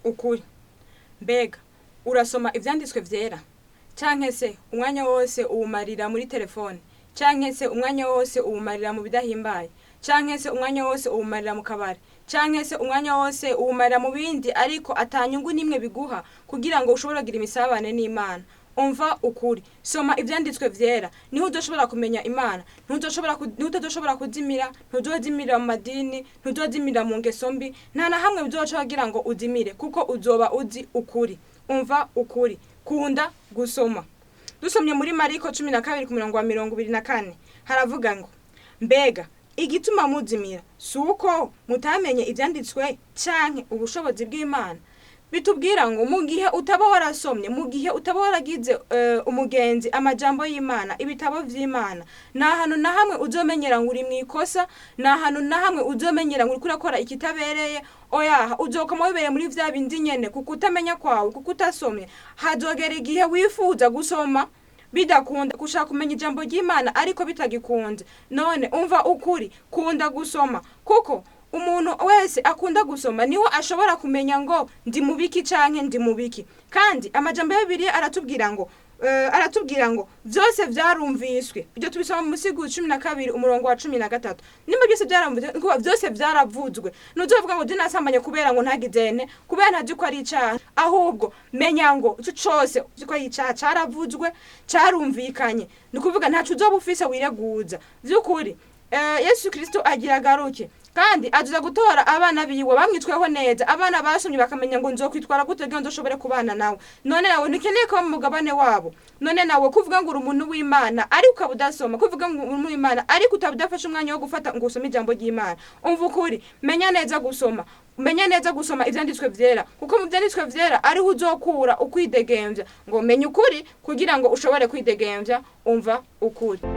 Ukuri, mbega urasoma ivyanditswe vyera, canke se umwanya wose uwumarira muri telefone, canke se umwanya wose uwumarira mu bidahimbaye, canke se umwanya wose uwumarira mu kabari, canke se umwanya wose uwumarira mu bindi ariko atanyungu n'imwe biguha kugira ngo ushobore kugira imisabane n'Imana? Umva ukuri, soma ivyanditswe vyera, niho uzoshobora kumenya Imana, niho utazoshobora kuzimira, ntuzozimira mu madini, ntuzozimira mu ngeso mbi, nta na hamwe bizoca kugira ngo uzimire, kuko uzoba uzi ukuri. Umva ukuri, kunda gusoma. Dusomye muri Mariko 12 ku murongo wa 24, haravuga ngo: mbega igituma muzimira si uko mutamenye ivyanditswe canke ubushobozi bw'Imana? Bitubwira ngo mu gihe utaba warasomye, mu gihe utaba waragize umugenzi amajambo y'Imana, ibitabo vy'Imana, nta hantu na hamwe uzomenyera ngo uri mw'ikosa, nta hantu na hamwe uzomenyera ngo uriko urakora ikitabereye. Oyaha, uzokoma wibereye muri vya bindi nyene, kuko utamenya kwawe, kuko utasomye. Hazogera igihe wifuza gusoma bidakunda, gushaka kumenya ijambo ry'Imana ariko bitagikunze. None umva ukuri, kunda gusoma, kuko umuntu wese akunda gusoma niho ashobora kumenya ngo ndi mubiki canke ndi mubiki. Kandi amajambo ya Bibiliya aratubwira ngo vyose vyarumviswe. Ibyo tubisoma mu Musiguzi 12 umurongo wa 13. Nimba byose byarumviswe, ngo byose vyaravuzwe, ntuzovuga ngo je nasambanye kubera ngo ntagizene, kubera ntazi ko ari icaha. Ahubwo menya ngo ico cose uzi ko ari icaha caravuzwe, carumvikanye, ni ukuvuga ntaco uzoba ufise wireguza. Vy'ukuri, Yesu Kristo agira agaruke, kandi azuza gutora abana biwe bamwitweho neza, abana basomye bakamenya ngo nzokwitwara gute kugira ngo nzoshobore kubana nawe. None nawe ntukeneye kuba mu mugabane wabo? None nawe kuvuga ngo uri umuntu w'Imana ariko ukaba udasoma, kuvuga ngo uri umuntu w'Imana ariko utaba udafashe umwanya wo gufata ngo usome ijambo ry'Imana? Umva ukuri, menya neza gusoma, menya neza gusoma ivyanditswe vyera, kuko mu vyanditswe vyera ariho uzokura ukwidegemvya. Ngo menye ukuri kugira ngo ushobore kwidegemvya. Umva ukuri.